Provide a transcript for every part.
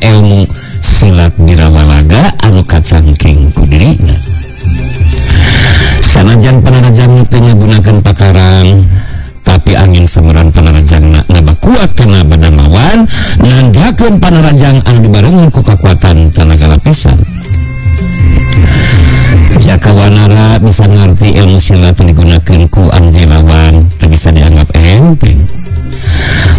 ilmu silat Birawalaga anu kacangking ku dirina. Sanajan panarajang teu ngagunakeun pakarang, tapi angin semeran panarajangna nambah kuat kana badan lawan, nandakeun panarajang anu dibarengan ku kakuatan tanaga lapisan. Jaka Wanara bisa ngerti ilmu silat yang digunakan ku anu lawan teu bisa dianggap enteng.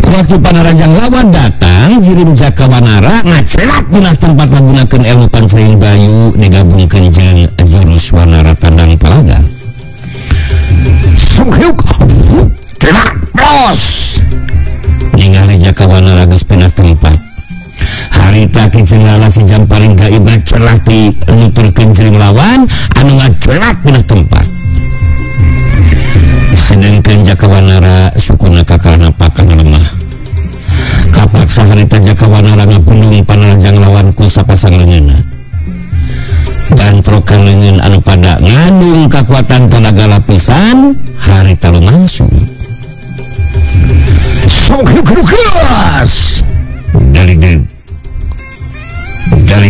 Waktu panarajang lawan datang, jirim Jaka Wanara ngacelak dina tempat ngagunakeun ilmu pancering bayu digabungkeun jeung jurus Wanara Tandang Palagan. Sunghyuk celak bos. Ningali Jaka Wanara geus pindah tempat. Harita Ki Jenggala si Jamparing gaib ngacelak di nuturkeun jirim lawan anu ngacelak pindah tempat. Sedangkan Jaka Wanara sukuna kakarana pakan lemah. Kapaksa harita Jaka Wanara ngabendung panarajang lawan ku sapasang leungeunna. Bantrokan leungeun anu pada ngandung kakuatan tenaga lapisan harita lumangsung. Sok keras dari dari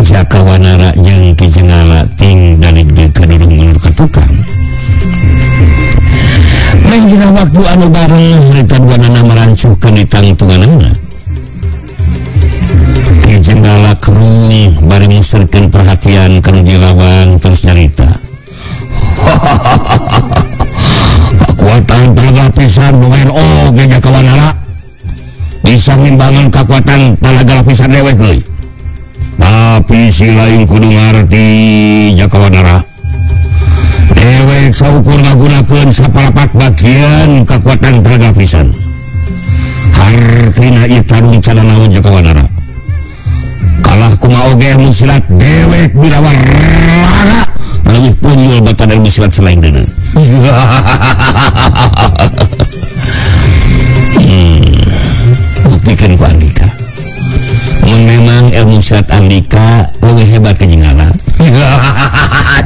Jaka Wanara jeung Ki Jenggala ting dari kadurung mundur ka tukang. Meh dina waktu anu bareng harita duanana marancuhkeun di tangtunganana. Ki Jenggala kerung bari muserkeun perhatian ka nu dilawan terus nyarita. Kakuatan tenaga lapisan lumayan oge Jaka Wanara. Bisa ngimbangan kakuatan tenaga lapisan dewek euy. Tapi si lain kudu ngarti Jaka Wanara. Dewek saukur ngagunakeun saparapat bagian kakuatan tenaga lapisan. Hartina ieu tarung cada naon Jaka Wanara. Kalah kumaha oge ilmu silat dewek Birawalaga leuwih punjul batan ilmu silat selain deuneu. Buktikan ku Andika. Mun memang ilmu silat Andika leuwih hebat ka Jenggala.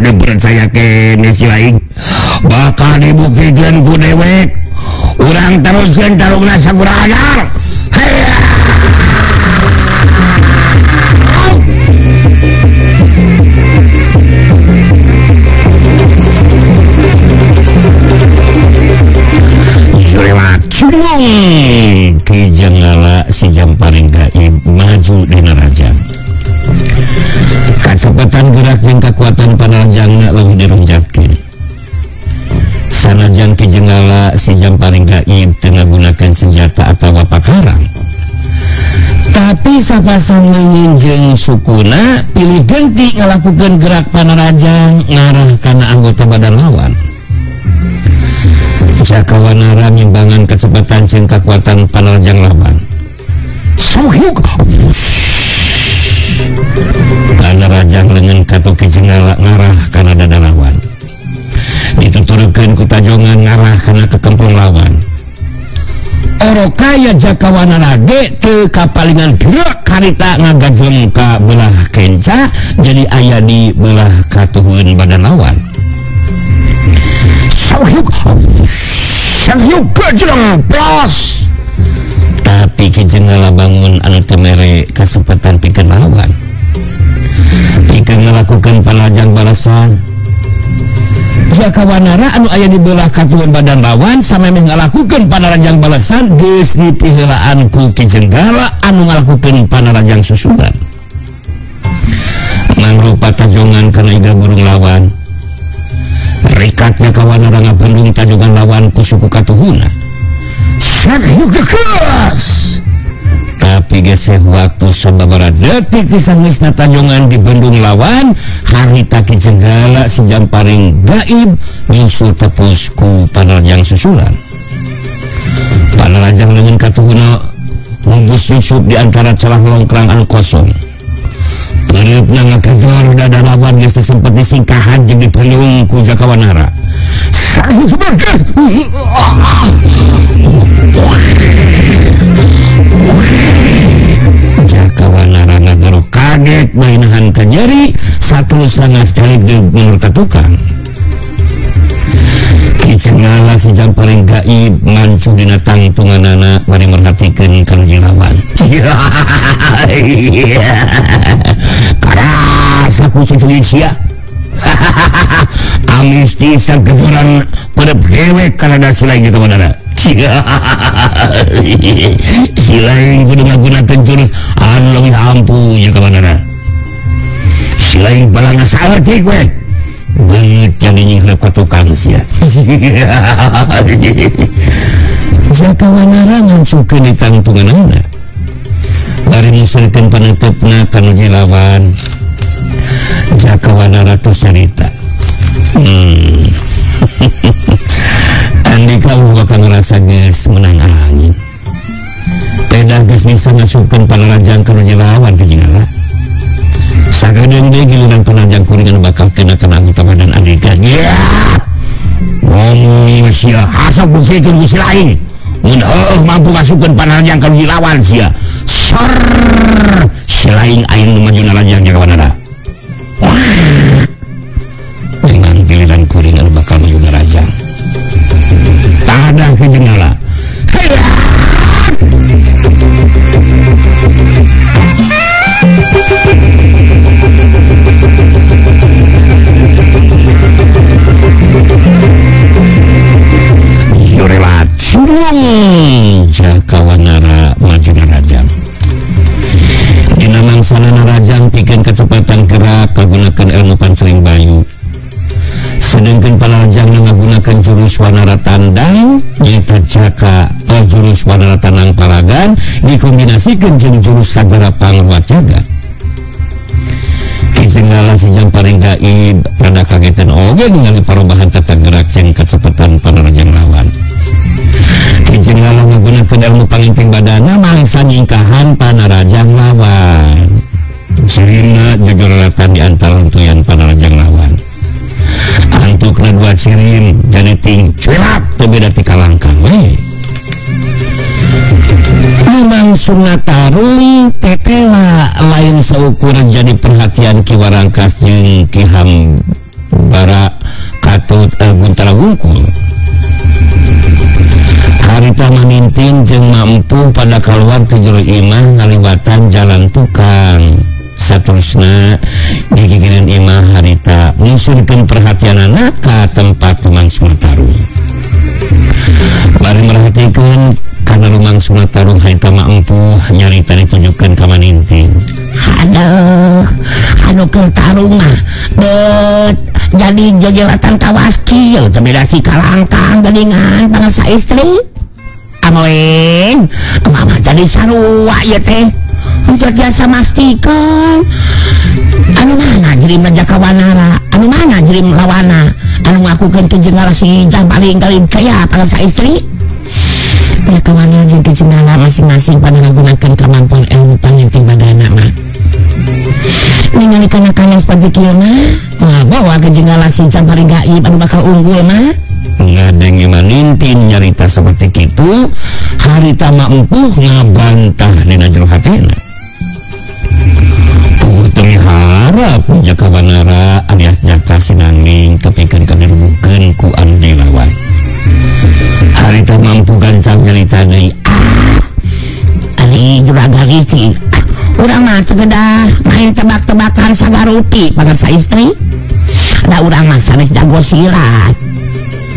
Dipercaya kene si lain bakal dibuktikan ku dewek. Urang teruskeun tarungna sakurang ajar. Ki Jenggala si Jamparing gaib maju dina rajang. Kacepetan gerak jeung kakuatan panarajangna leuwih dirungjapkeun. Sanajan Ki Jenggala si Jamparing gaib teu ngagunakeun senjata atawa pakarang, tapi sapasang leungeun jeung sukuna pilih genti ngalakukeun gerak panarajang ngarah kana anggota badan lawan. Jaka Wanara ngimbangan kecepatan jeung kakuatan panarajang lawan. Sunghyuk panarajang leungeun katu Ki Jenggala ngarah kana dada lawan. Dituturkeun ku tajongan ngarah kana kekempung lawan. Orokaya Jaka Wanara ge teu kapalingan gerak harita ngagajem ka belah kenca jadi aya di belah katuhun badan lawan. Sanghyuk gejleng plos. Tapi Ki Jenggala bangun anu teu mere kasempatan pikeun lawan. Pikeun ngalakukeun panarajang balasan. Jaka Wanara anu aya di belah katuhun badan lawan samemeh ngalakukeun panarajang balasan geus dipiheulaan ku Ki Jenggala anu ngalakukeun panarajang susulan. Mangrupa tajongan kana iga burung lawan. Rikat Jaka Wanara ngabendung tajongan lawan ku suku katuhuna. Tapi geseh waktu sababaraha detik disanggeusna tajongan dibendung lawan, harita Ki Jenggala si Jamparing gaib nyusul tepus ku panarajang susulan. Panarajang leungeun katuhuna ngugus nyusup di antara celah longkrang anu kosong. Pereupna ngagedor dada lawan geus teu sempet disingkahan jeung dibendung ku Jaka Wanara. Jaka Wanara ngagero kaget bainahan ka nyeri saterusna ngadalig mundur ka tukang. Ki Ki Jenggala si Jamparing gaib ngancuh dina tangtunganana bari merhatikeun ka nu lawan. Karasa ku cucu sia. Amis ti sagegeran pada dewek kana dasi lain ka manana. Si lain kudu ngagunakeun jurus anu leuwih ampuh jeung ka manana. Si lain balanga saeutik we. Beungeut jadi nyinghrep ka tukang sia. Jaka Wanara ngancukeun di tangtunganana. Bari museurkeun paneutepna ka nu lawan. Jaka Wanara tos nyarita. Andika bakal ngerasa geus menang angin. Pedah geus bisa ngasupkeun panarajang ka nu lawan ka Jenggala. Sakadeung deui giliran panarajang kuringan bakal kena kana anggota badan Andika. Yeah! Ngomong sia hasab bukeun ku si lain. Mun heueuh mampu ngasupkeun panarajang ka nu lawan sia. Sor si lain aing nu maju narajang Jaka Wanara. Dengan giliran kuring anu bakal maju narajang. Tadah ke Jenggala. Yorelat surung Jaka Wanara maju narajang. Dina mangsana narajang pikeun kecepatan gerak kagunakeun ilmu pancering bayu. Sedangkan panarajang menggunakan jurus Wanara Tandang nyaeta Jaka jurus Wanara Tanang Paragan dikombinasikan jeung jurus Sagara Pangruwat Jaga. Ki Jenggala si Jamparing gaib rada kagetan oge ningali parobahan tata gerak jeung kecepatan panarajang lawan. Ki Jenggala menggunakan ilmu panginting badana mangsa nyingkahan panarajang lawan. Cirina jojorelatan di antara runtuyan panarajang lawan. Antukna dua cirim jadi ting cuelap teu beda ti kalangkang we. Memang sunat tarung tetela lain seukur jadi perhatian Ki Warangkas jeung Ki Hambara Katut Guntara Wungkul. Harita manintin jeung mampu pada kaluar ti jero imah ngaliwatan jalan tukang. Saterusna gigigireun imah harita nyusurkeun perhatianana ka tempat lumangsung tarung. Bari merhatikeun kana lumangsung tarung harita mampu nyarita ditunjukkeun ka manintin. Aduh, anu keur tarung mah beut jadi jojelatan kawas kieu teu beda ti kalangkang geuningan bangsa istri. Amoen, mama jadi sarua ieu teh. Henteu tiasa mastikeun. Anu mana jirim Jaka Wanara, anu mana jirim lawana, anu ngakukeun Ki Jenggala si Jamparing gaib kaya bangsa istri. Jaka Wanara jeung Ki Jenggala masing-masing pada ngagunakeun kemampuan ilmu panginting badana mah. Ningali kana kaya seperti kieu mah, ngabawa Ki Jenggala si Jamparing gaib anu bakal unggul mah. Ngadenge manintin nyarita seperti kitu, harita mampu ngabantah dina jero hatena. Puguh teu miharap Jaka Wanara alias Jaka Sinangning tepikeun ka dirubuhkeun ku anu dilawan. Harita mampu gancang nyarita deui. Ari juragan istri, urang mah teu gedah main tebak-tebakan sagarupi pangarsa istri. Da urang mah sanes jago silat.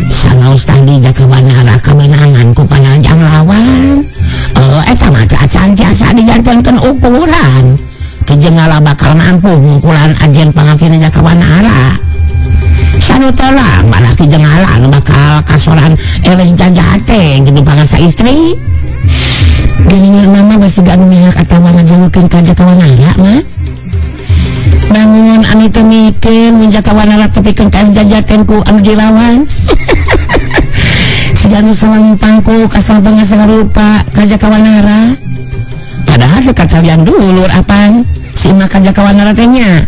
Sanaos tadi Jaka Wanara kamenangan ku panajang lawan. Eta mah acan tiasa dijantenkeun ukuran. Ki Jenggala bakal mampu ngungkulan ajen pangantina Jaka Wanara. Sanu terang malah Ki Jenggala anu bakal kasoran eleh jajateng jeung pangarsa istri. Geuningan mama basi anu mihak atawa ngajaukeun ka Jaka Wanara mah. Bangun anu teu mikeun mun Jaka Wanara tepikeun ka jajaten ku anu dilawan. Siga anu salang pangku kasal pangasarupa ka Jaka Wanara. Padahal teu katalian dulur apan si imah ka Jaka Wanara teh nya.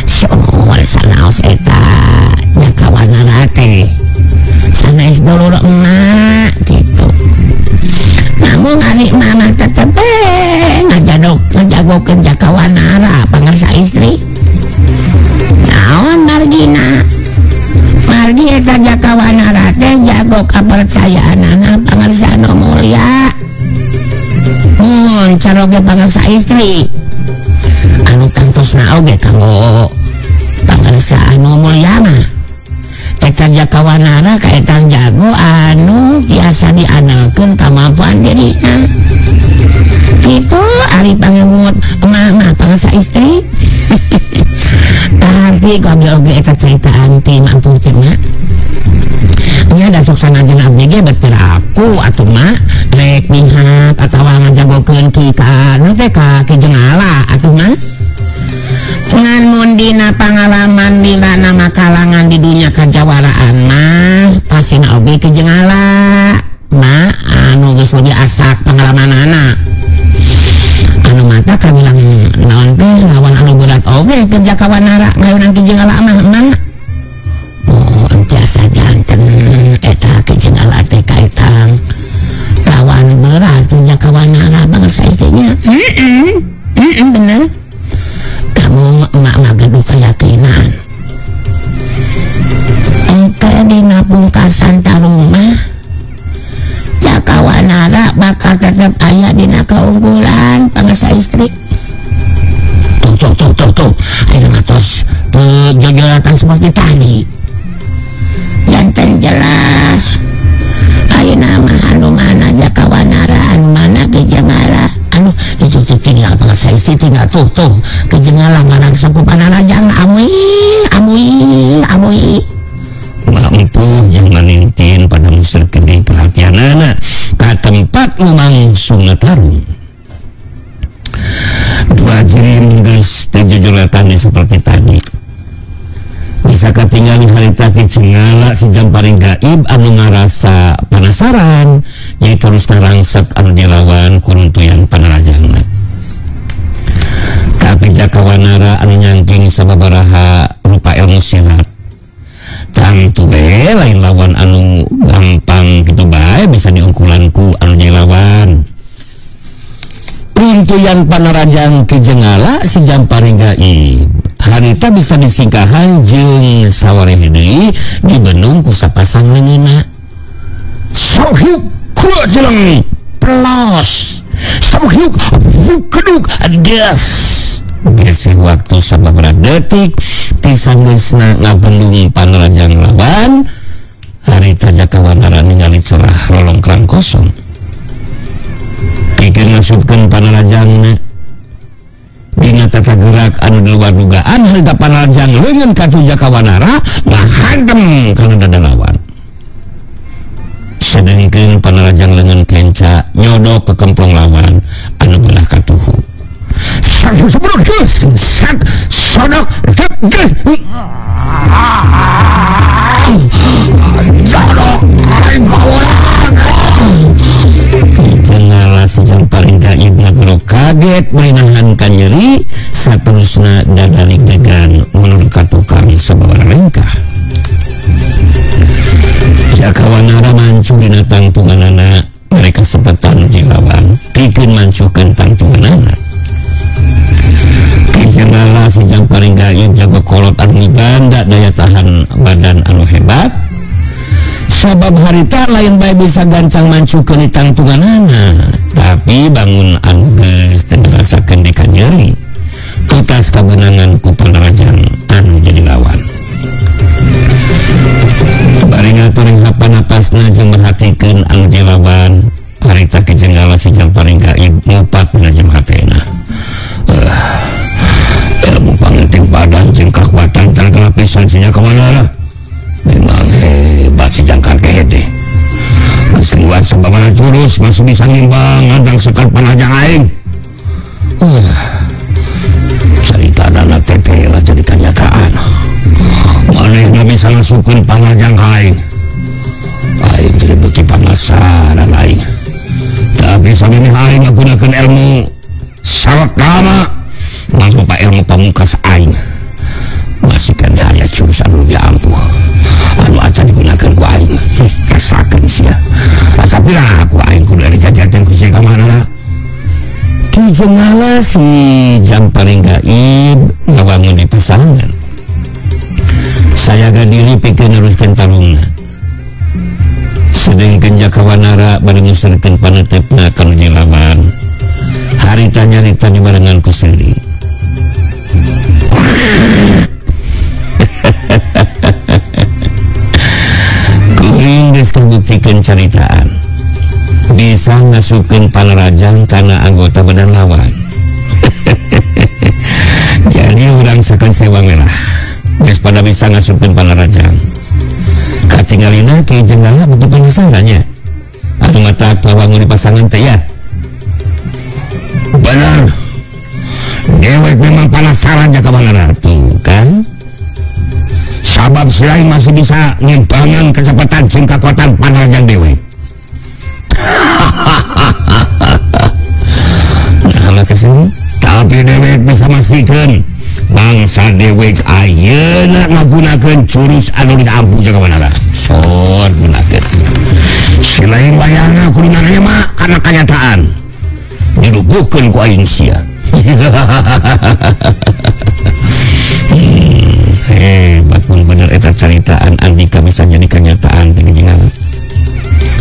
Syukur sanaos eta Jaka Wanara teh. Sanes dulur emak gitu. Namun ari mama tetep ngajagokeun Jaka Wanara pangarsa istri. Naon margina? Margi eta kaayaanana pangarsa anu mulia. Mun caroge pangarsa istri anu tangtosna oge kanggo pangarsa anu mulia mah. Eta Jakawanara kaetang jago anu biasa diandalkeun kamampuan dirina. Kitu ari pangemut emak mah pangarsa istri. Tadi ku abdi oge eta ceritaan ti mampu teh mak. Nya da sok sanajan abdi ge berpiraku atuh mak rek mihak atawa ngajagokeun ki ka nu teh ka Ki Jengala atuh mak. Ngan mun dina pangalaman dina nama kalangan di dunya kajawaraan mah pasina oge Ki Jengala mak anu geus lebih asak pangalamanana. Anu mata kabilang naon teh lawan anu berat oge keur Jakawanara ngayunan Ki Jengala mah mah. Oh tiasa janten eta Ki Jengala teh kaetang lawan berat keur Jakawanara bangsa istrinya. Heeh bener. Kamu emak mah gaduh keyakinan. Engke dina pungkasan tarung mah Jakawanara bakal tetep aya dina keunggulan pangasa istri. Tuh tuh tuh tuh tuh. Ayeuna mah tos jojolatan seperti tadi. Janten jelas. Ayeuna mah anu mana Jakawanara, anu mana Ki Jengala. Anu itu tuh tinggal pangasa istri tinggal tuh tuh Ki Jengala ngarangsang ku panarajang amui amui amui. Mampu jeung manintin pada musir gede perhatianana ka tempat lumangsung tarung. Dua jirim geus teu jojolatan seperti tadi. Bisa katingali harita Ki Jengala si Jamparing gaib anu ngarasa penasaran jadi terus narangsek anu dilawan kuruntuyan panarajangna. Tapi Jakawanara anu nyangking sababaraha rupa ilmu silat. Tangtu we lain lawan anu gampang gitu bae bisa diungkulanku anu lawan. Runtuyan panarajang Ki Jengala si Jamparing gaib. Harita bisa disingkahan jeung sawareh deui dibendung ku sapasang leungeunna. Sok hiuk kula jeleng pelos. Sok hiuk keduk des. Geseh waktu sababaraha detik tisanggeusna ngabendung panarajang lawan. Harita Jakawanara ningali cerah rolongkrang kosong. Pikeun ngasupkeun panarajangna dina tata gerak anu di luar dugaan harita panarajang leungeun ka Jakawanara ngahadem kana dada lawan. Sedengkeun panarajang leungeun kenca nyodok ke kemplong lawan anu belah katuhu. Sat sodok geus jodok aing kaurang. Jengala si Jamparing gaib ngagero kaget menahan kanyeri saterusna dadalig-degan mundur ka tukang sababaraha lengkah. Jakawanara mancu dina tangtunganana mereka sepetan dilawan pikeun mancukeun tangtunganana. Ki Jengala si Jamparing gaib jago kolot anu mibanda daya tahan badan anu hebat. Sabab harita lain bae bisa gancang mancukeun di tangtunganana, tapi bangun anu geus teu ngarasakeun di kanyeri. Tutas kabenangan ku panarajang anu jadi lawan. Bari ngatur hapan napasna jeung merhatikeun anu dilawan, harita Ki Jengala si Jamparing gaib ngupat dina jam hatena. Ilmu pangenting badan jeung kakuatan targalapisan si Jakawanara. Memang hebat si jangkar kehede. Geus liwat sababaraha jurus masih bisa ngimbang ngadang sekar panajang aing. Carita dana teh lah jadi kenyataan. Manehna bisa ngasupkeun panajang aing. Aing jadi beuki panasaran aing. Tapi samemeh aing ngagunakeun ilmu sarakama mangrupa ilmu pamungkas aing. Masih kan aya jurus anu leuwih ampuh. Anu acan digunakeun ku aing. Rasakeun sia. Asa pira ku aing kudu dijajakeun ku sia ka mana. Ki Jengala si Jamparing gaib ngawangun di pasangan. Sayaga diri pikeun neruskeun tarungna. Sedengkeun Jakawanara bari nguserkeun panetepna ka nu lawan. Harita nyarita dibarengan ku seuri. Kuring geus kabuktikeun caritaan. Bisa ngasupkeun panarajang kana anggota badan lawan. Jadi urang sakan sewa merah. Geus pada bisa ngasupkeun panarajang. Katingalina Ki Jenggala beuki penasarannya. Atuh mata kawangun di pasangan teh ya. Benar. Dewek memang penasaran Jakawanara tuh kan. Sabab selain masih bisa ngimbangan kecepatan jeung kekuatan panarajang dewek. Nah, kesini. Tapi dewek bisa mastikeun bangsa dewek ayeuna ngagunakeun jurus anu diampu Jakawanara. Sor gunakeun. Selain wayangna kudu narima kana kanyataan. Dirubuhkeun ku aing sia. Hebat mun bener eta caritaan Andika bisa jadi kenyataan teh Jenggala.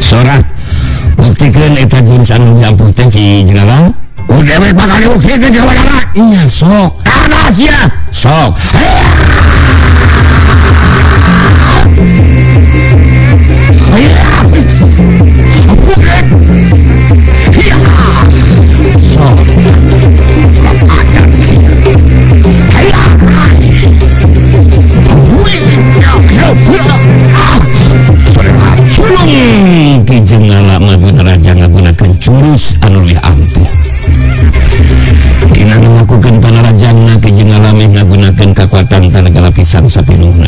Sora buktikeun eta jurus anu diampu teh Ki Jenggala. Udah bakal dibuktikeun Jakawanara. Nya sok kana sia. Sok. Sok. Ajar sia. Ki Jenggala maju raja ngagunakeun jurus anu leuwih ampuh. Dina ngalakukeun panarajangna Ki Jenggala meh ngagunakeun kakuatan tanaga lapisan sapinuhna.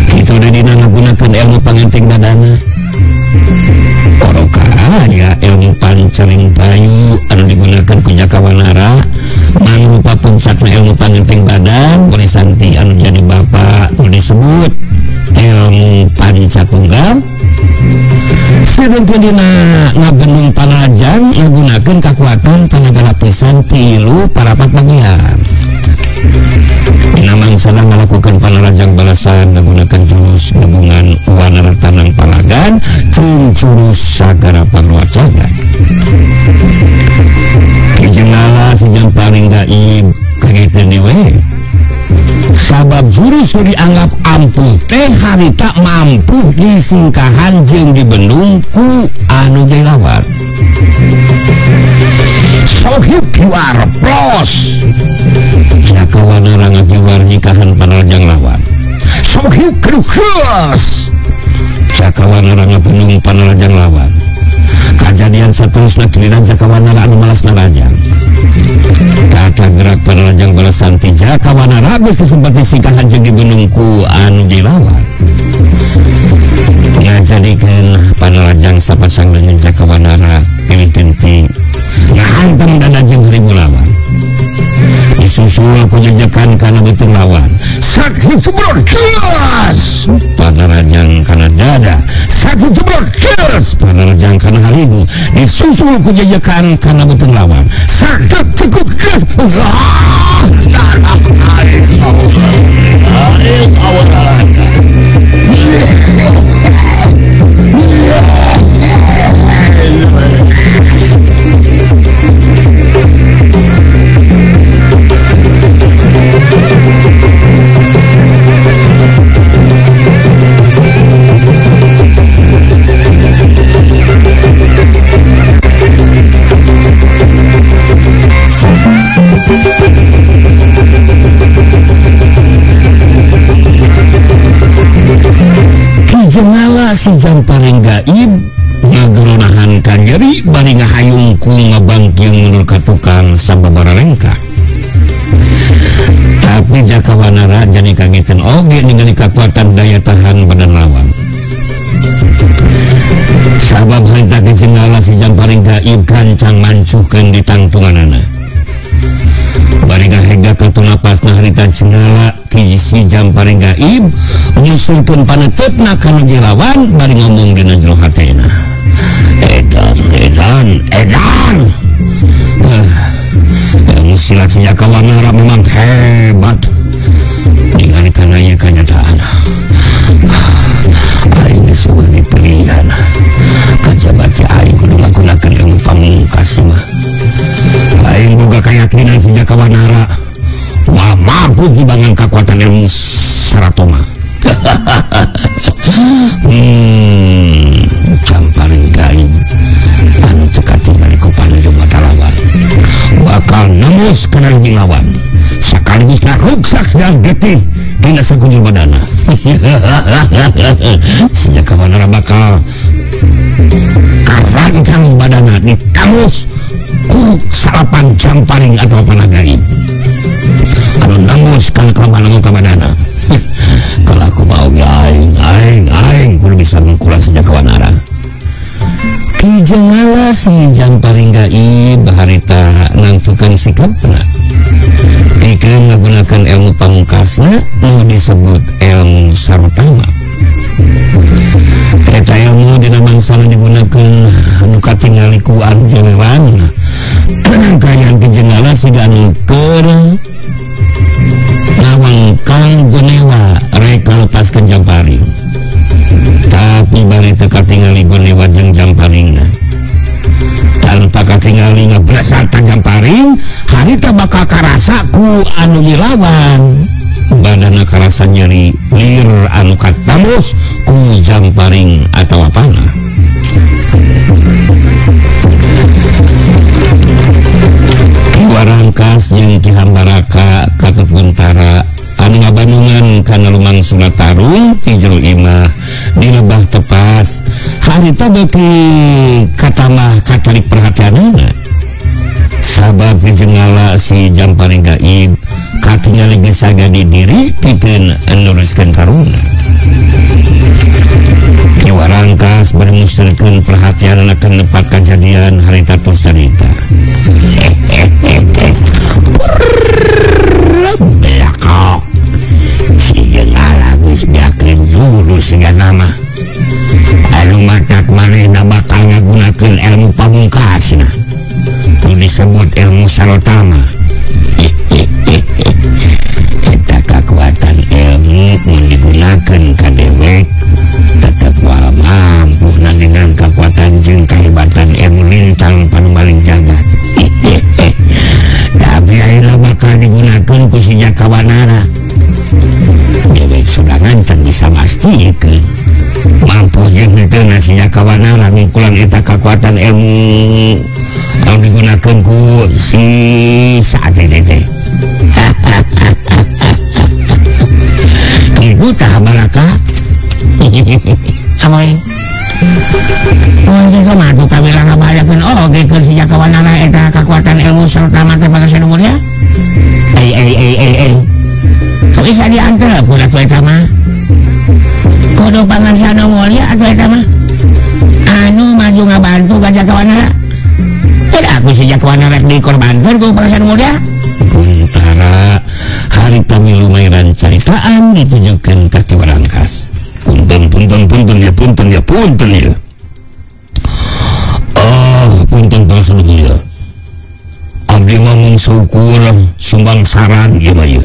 Kitu deui dina ngagunakeun ilmu pangenting dadana. Oroka aya ilmu pancering bayu anu digunakeun ku Jakawanara mangrupa puncakna ilmu pangenting badan warisan ti anu jadi bapa nu disebut ilmu pancatunggal. Sedengkeun dina ngabendung panarajang ngagunakeun kakuatan tanaga lapisan tilu parapat bagian. Dina mangsana ngalakukeun panarajang balasan ngagunakeun jurus gabungan Wanara Tanang Palagan jeung jurus Sagara Parwacagan. Ki Jenggala sejam paling gaib kagetan dewe. Sabab jurus nu dianggap ampuh teh harita mampu disingkahan jeung dibendung ku anu dilawan. Sohib kiwar plos. Jakawanara ngajiwar nyikahan panarajang lawan. Sohib kerukeus. Jakawanara ngabendung panarajang lawan. Kajadian saterusna giliran Jakawanara anu malas narajang. Kata gerak panarajang balasan ti Jakawanara geus sempat disingkahan jeung dibendung ku anu dilawan. Ngajadikeun panarajang sapasang dengan Jakawanara pilih genti ngahantem dada jeung haribu lawan. Disusul ku jejekan kana beuteung lawan. Satu jebrot geus panarajang kana dada. Satu jebrot geus panarajang kana haribu. Disusul ku jejekan kana beuteung lawan. Satu cekuk geus. Ki Jenggala si Jamparing gaib ngageronahan ka nyeri bari ngahayungkung ngabangkiung mundur ka tukang sababaraha lengkah. Tapi Jakawanara jadi kagetan oge ningali kakuatan daya tahan badan lawan. Sabab harita Ki Jenggala si Jamparing gaib gancang mancuhkeun di tangtunganana. Bari ngahega katu napasna harita Jenggala Ki si Jamparing gaib nyusulkeun paneuteup kana lawan bari ngomong dina jero hatena. Edan, edan, edan. Ilmu silat si Jakawanara memang hebat. Ningali kana ieu kanyataan. Aing geus eueuh dipilihan. nembus kana lawan sekaligus ngaruksak dan getih dina sakujur badana. Si Jakawanara bakal karancang badana ditambus ku salapan jamparing atau panah gaib anu nembus kana kelemahan ka badana. Kalau aku mau aing aing aing kudu bisa ngungkulan si Jakawanara. Ki Jengala si Jamparing gaib harita nangtukeun sikapna pikeun ngagunakeun ilmu pamungkasna nu disebut ilmu sarutama. Eta ilmu dina mangsana digunakeun nu katingali ku anu jawewan. Kaayaan Ki Jengala siga anu keur ngawangkang Gonewa rek ngalepaskeun Jamparing. Tapi bari teu katingali Gonewa jeung Jamparingna. Tanpa katingali ngablesat ka Jamparing, harita bakal karasa ku anu dilawan. Badana karasa nyeri lir anu katambus ku Jamparing atawa panah. Ki Warangkas jeung Ki Hambaraka katut Buntara anu ngabandungan kana lumangsuna tarung ti jero imah di lebah tepas harita beuki katamah katarik perhatianana. Sabab Ki Jengala si Jamparing gaib katingali geus di diri pikeun neruskeun karuna. Ki Warangkas bari museureun perhatianana kana tempat kajadian harita tos carita. Belakok si Jengala geus beakeun jurus siga nama anu matak manehna bakal ngagunakeun ilmu pamungkasna nu disebut ilmu sarotama. Eta kakuatan ilmu mun digunakeun ka dewek tetep moal mampu nandingan kakuatan jeung kahebatan ilmu lintang panumaling jagat. Tapi ayeuna bakal digunakeun ku si Jakawanara. Dewek sorangan can bisa mastikeun mampu jeung henteu na si Jakawanara ngungkulan eta kakuatan ilmu anu digunakeun ku si saat teh. Ibu tah baraka. Amoy. Mun jeung mah atuh kawilang ngabahayakeun oge keur si Jakawanara eta kakuatan ilmu sarotama teh pangasan mulia. Ei ei ei ei ei. Kok bisa diantep pun atuh eta mah? Kudu pangarsana mulia atuh eta mah. Anu maju ngabantu ka Jakawanara. Tidak aku si Jakawanara dikorbankeun ku pangarsana mulia. Guntara harita milu mairan caritaan ditujukeun ka Ki Warangkas. Punten punten punten ya punten ya punten ya. Oh punten bangsa mulia. Abdi mah mung syukur sumbang saran ieu mah ieu.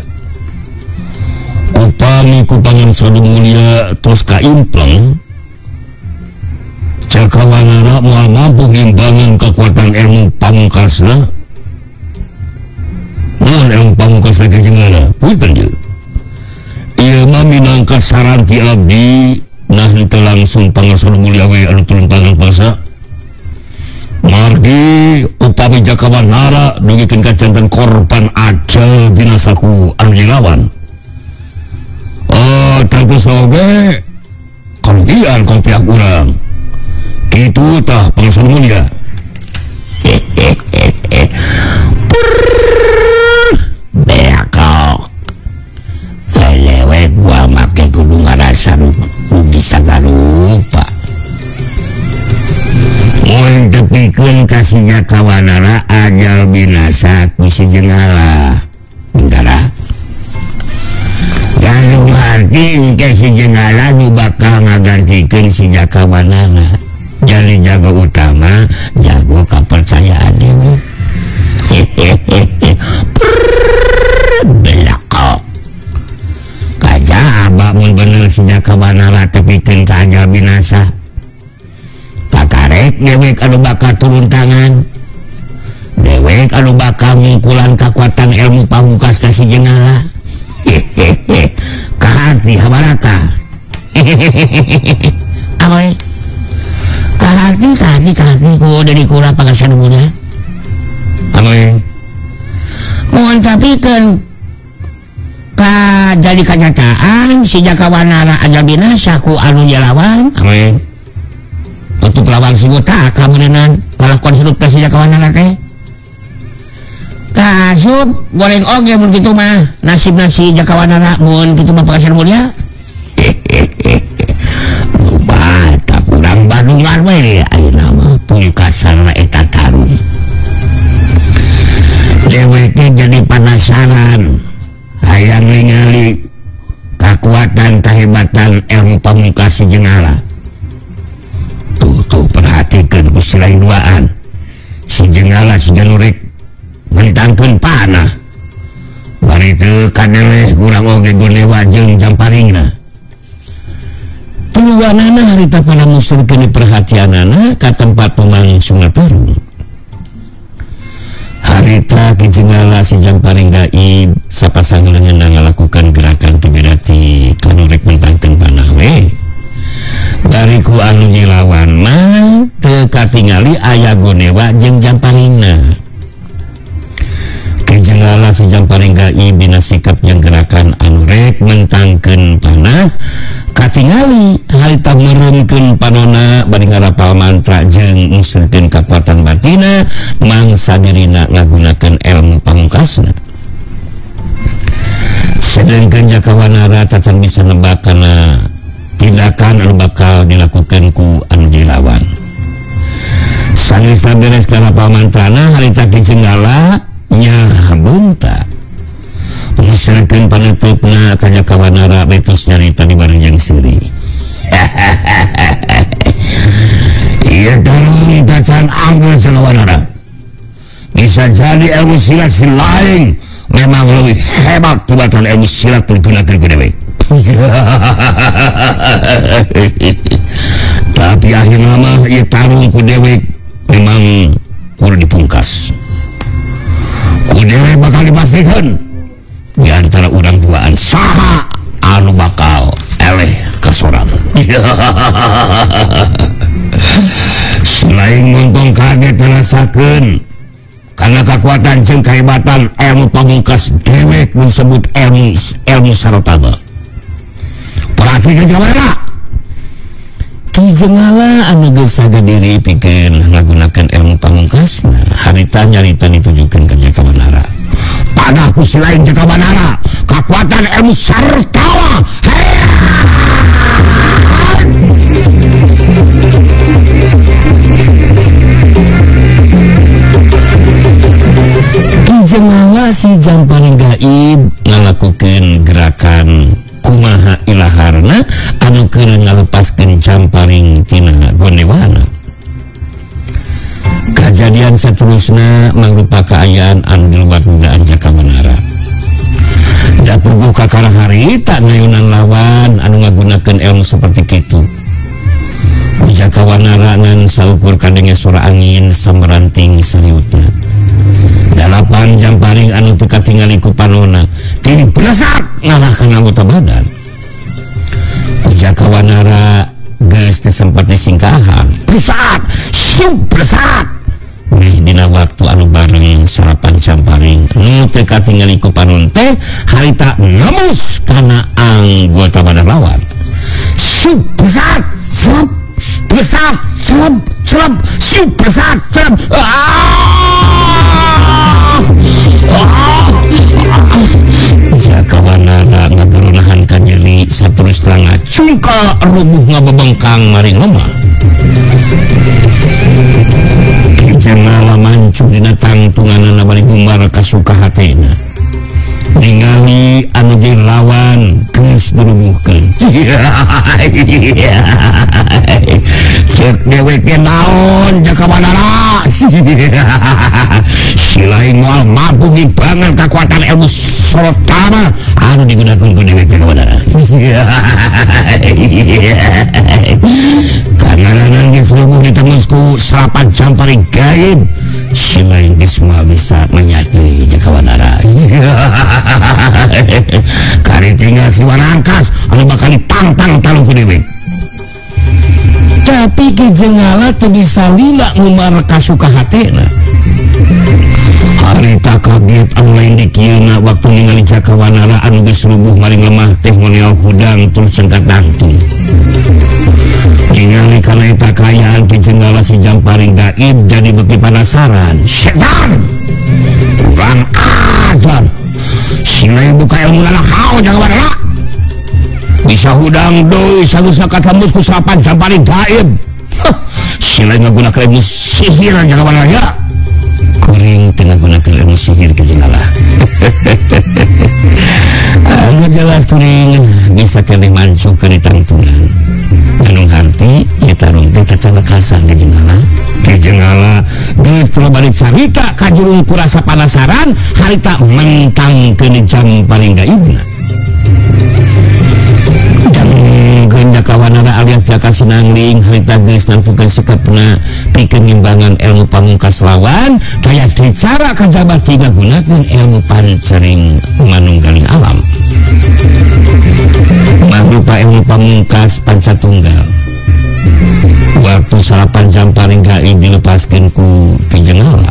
Upami ku pangarsa mulia tos kaimpleng Jakawanara moal mampu ngimbangan kekuatan ilmu pamungkasna. Naon ilmu pamungkasna Ki Jengala? Punten ieu. Ieu mah minangka saran ti abdi nah henteu langsung pangarsa mulia we anu turun tangan bangsa. Margi upami Jakawanara dugikeun ka janten korban ajal binasaku anu dilawan. Oh, tangtus oge karugian kau pihak urang. Kitu tah pangarsa mulia. Beakok. Kelewek gua make kudu ngarasa rugi sagarupa. Mun tepikeun ka si Jakawanara ajal binasa ku si Jengala. Guntara. Galuh arti engke si Jengala nu bakal ngagantikeun si Jakawanara. Jadi jago utama, jago kepercayaan dewe. Belakok. Kajaba mun bener si Jakawanara tepikeun ka ajal binasa. Kakarek dewek anu bakal turun tangan. Dewek anu bakal ngungkulan kakuatan ilmu pamungkas teh si Jengala. Kahati habaraka. Amoy. Kahati kahati kahati ku dari kula pangasan mulia. Amoy. Mohon tapi kan ka jadi kenyataan si Jaka Wanara aja binasa ku anu jalawan. Amin. Tutup lawan si buta kamudian ngalakon hidup teh si Jaka Wanara teh. Kasup goreng oge mun kitu mah nasib nasi Jaka Wanara mun kitu mah Pangaksana Mulya. Lupa tak kurang Bandungan we ayeuna mah pungkasanna eta tarung. Dheweke jadi penasaran hayang ningali kekuatan kehebatan ilmu pamungkas si Jengala. Tuh tuh perhatikan ku selain duaan si Jengala si Janurik mentangkeun panah. Bari teu kaneleh kurang oge gonewa jeung jamparingna. Tuluanana harita pada musurkeun perhatianana ka tempat pemangsungan tarung. Harita Ki Jengala si Jamparing gaib sapasang leungeunna ngalakukan gerakan teu beda ti kanu rek mentangkeun panah we. Bariku anu nyilawan mah teu katingali aya gonewa jeung jamparingna. Ki Jengala si Jamparing gaib dina sikap jeung gerakan anu rek mentangkeun panah katingali harita meureumkeun panona bari ngarapal mantra jeung ngusirkeun kakuatan batina mangsa dirina ngagunakeun ilmu pamungkasna. Sedengkeun Jaka Wanara tacan bisa nebak kana tindakan anu bakal dilakukeun ku anu dilawan. Sanggeusna beres ngarapal mantrana harita Ki Jengala nyah bunta ngusirkeun paneutupna ka Jaka Wanara betos nyarita di bareng jeung seuri. Ieu tarung tacan anggeus Jaka Wanara. Bisa jadi ilmu silat si lain memang lebih hebat tibatan ilmu silat digunakeun ku dewek. Tapi akhirna mah ieu tarung ku dewek memang kudu dipungkas. Ku dewek bakal dipastikan di antara urang duaan saha anu bakal eleh kasorang. Selain montong kaget ngerasakeun karena kekuatan jeung kehebatan ilmu pamungkas dewek disebut ilmu sarotama. Perhatikan kamera. Ki Jengala anu geus sadar diri pikeun ngagunakeun ilmu pamungkasna harita nyarita ditujukeun ka Jaka Wanara. Padaku selain Jaka Wanara kekuatan ilmu sartawa. Ki Jengala si Jamparing gaib ngalakukeun gerakan kumaha ilaharna anu keur ngalepaskeun jamparing tina gonewana. Kajadian saterusna mangrupa kaayaan anu di luar dugaan Jaka Wanara. Da puguh kakara harita ngayunan lawan anu ngagunakeun ilmu seperti kitu. Ku Jaka Wanara ngan saukur kadenge sora angin sameranting saliutna. Dalapan jamparing anu teu katingali ku panona tin blesak ngalahkan anggota badan. Ku Jaka Wanara geus teu sempat disingkahan. Blesak, siup blesak. Meh dina waktu anu bareng sarapan jamparing nu teu katingali ku panon teh harita nembus kana anggota badan lawan. Siup blesak, celep, blesak, celep, celep, siup blesak, celep. Jaka Wanara ngagerunahan ka nyeri saterus ngacungkal rubuh ngabebengkang maring lemah. Ki Jengala mancuh dina tangtunganana bari gumbar kasuka hatena. Ningali anu dilawan geus dirubuhkeun. Cek dewek ge naon Jaka Wanara. Si lain moal mampu ngimbangan kekuatan ilmu sorotama anu digunakeun ku dewek Jaka Wanara. Kangaranan geus rubuh ditembus ku salapan jamparing gaib. Si lain geus moal bisa menyatui Jaka Wanara. Kari tinggal si Wanangkas anu bakal ditantang talung ku dewek. Tapi Ki Jengala teu bisa lila ngumar kasuka hatena. Harita kaget anu lain dikieuna waktu ningali Jaka Wanara anu geus rubuh maring lemah teh moneal hudang terus cengkat tangtung. Ningali kana eta kaayaan Ki Jenggala si Jamparing gaib jadi beuki panasaran. Setan! Kurang ajar! Sing buka ilmu lalakau Jaka Wanara! Bisa hudang deui sageusna katembus ku salapan Jamparing gaib. Sing lain ngagunakeun ilmu sihir Jaka Wanara ya. Kuring teu ngagunakeun ilmu sihir Ki Jenggala. Anu jelas kuring bisa keneh mancuh ke ditangtungan. Anu harti ieu tarung teh kacalekasan Ki Jenggala. Ki Jenggala geus teu bari carita kajurung ku rasa panasaran harita mentang ke Jamparing gaibna. Jaka Wanara alias Jaka Sinangling harita geus nampukeun sikapna pikeun ngimbangan ilmu pamungkas lawan daya dicara kajaba ngagunakeun ilmu pancering manunggaling alam mangrupa ilmu pamungkas pancatunggal. Waktu salapan Jamparing gaib dilepaskeun ku Ki Jenggala,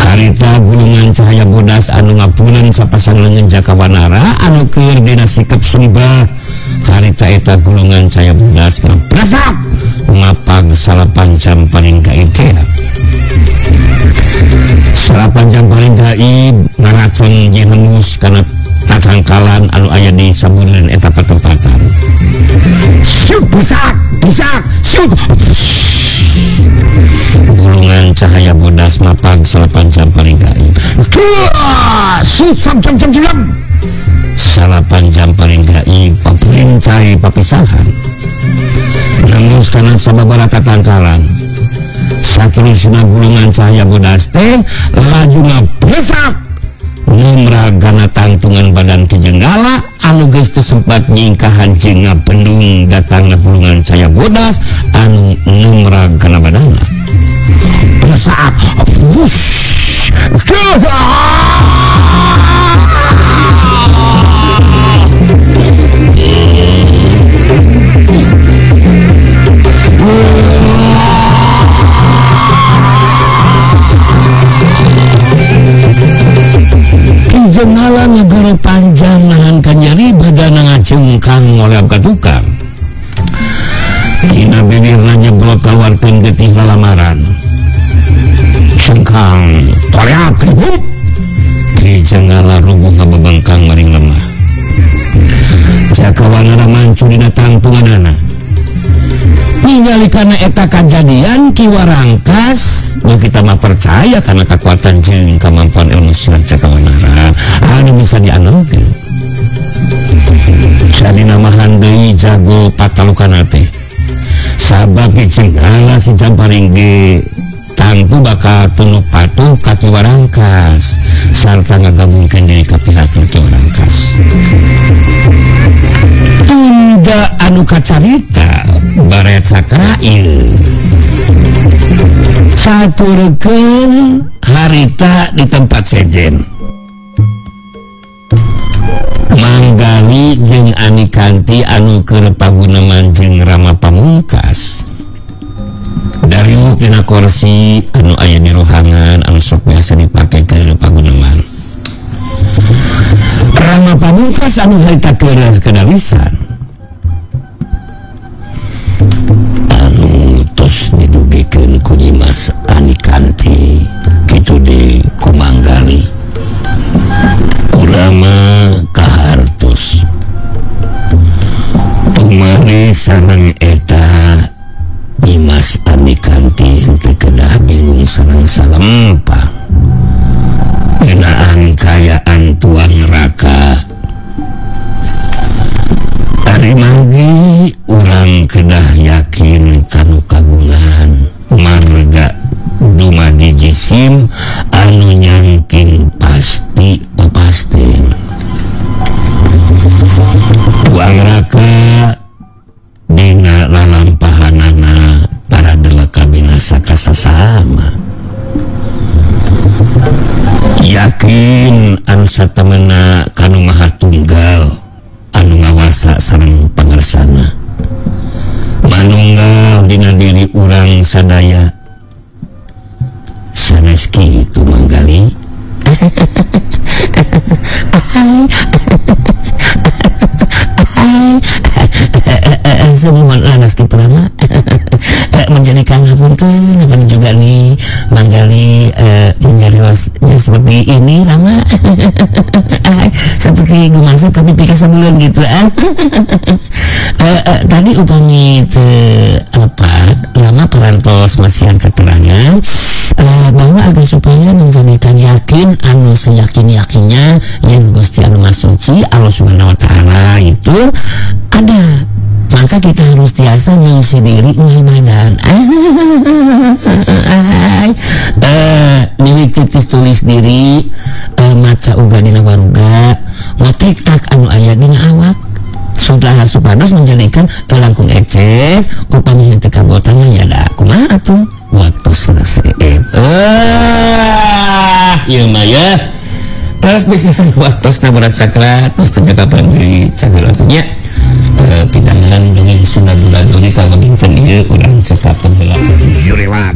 harita gulungan cahaya bodas anu ngapunan sapasang leungeun Jaka Wanara anu keur dina sikep sembah. Harita eta gulungan cahaya bodas ngabrasak mapag salapan Jamparing gaib teh. Salapan Jamparing gaib ngaracon jeung nembus kana tatangkalan anu aya di sabureun eta patempatan. Siup busak busak siup. Gulungan cahaya bodas mapag salapan Jamparing gaib. Siup sam sam sam sam. Salapan Jamparing gaib papurincai papisahan. Nembus kana sababaraha tatangkalan. Saterusna gulungan cahaya bodas teh laju ngabresak numragana tangtungan badan Ki Jenggala anu geus teu sempat nyingkahan jeung ngabendung datangna gulungan cahaya bodas anu numragana badanna. Pada saat wush Jenggala ngagero panjang nahan kanyeri badana ngacengkang ngoleab ka tukang. Dina bibirna nyeblok kaluarkeun getih lalamaran. Cengkang koleab kriwut. Ki Jenggala rubuh ngabebengkang maring lemah. Jaka Wanara mancu dina tangtunganana. Ningali kana eta kajadian Ki Warangkas, nu kita mah percaya kana kekuatan jeung kemampuan ilmu silat Jaka Wanara anu bisa diandalkeun. Jadi namahan deui jago patalukana teh. Sabab Ki Jenggala si Jamparing ge tangtu bakal tunduk patuh ka Ki Warangkas sarta ngagabungkeun diri ka pihak Ki Warangkas. Tunda anu kacarita baret sakra ieu saturkeun harita di tempat sejen. Manggali jeung Anikanti anu keur paguneman jeung Rama Pamungkas. Dariuk dina kursi anu aya di rohangan anu sok biasa dipake keur paguneman. Rama Pamungkas anu harita keur kedalisan anu tos didugikeun ku Nyimas Anikanti kitu di ku Manggali. Ku Rama kahartos tumari sareng eta Nyimas Anikanti henteu kedah bingung sareng salempang ngeunaan kaayaan tuang raka. Ari manggi urang kedah yakin kanu kagungan marga dumadi jisim anu nyangking pasti papasten. Tuang raka dina lalampahanana tara delaka binasa kasasama. Yakin anu satemena kanu maha tunggal anu ngawasa sareng pangersana manunggal dina diri urang sadaya sanes kitu Manggali. Semua lanas gitu lama menjadikan hapunten hapunten juga nih manggali menyariosnya seperti ini lama seperti gimana tapi pikir sebelum gitu. Tadi upami lepat lama perantos masihan keterangan bahwa agar supaya menjadikan yakin anu seyakin-yakinnya yang Gusti anu Maha Suci Allah Subhanahu wa Ta'ala itu ada, maka kita harus tiasa mengisi diri badan. Milik titis tulis diri maca uga dina waruga ngatik tak anu aya dina awak sudah supados menjadikan langkung eces upami henteu kabotan ya da kumaha atuh waktu selesai. Ieu mah ya terus bisa waktu berat sakra terus teu kapan deui cager atuh nya pindangan dongeng Sunda dula duli kanggo dinten ieu urang cekapkeun heula. Juriwat.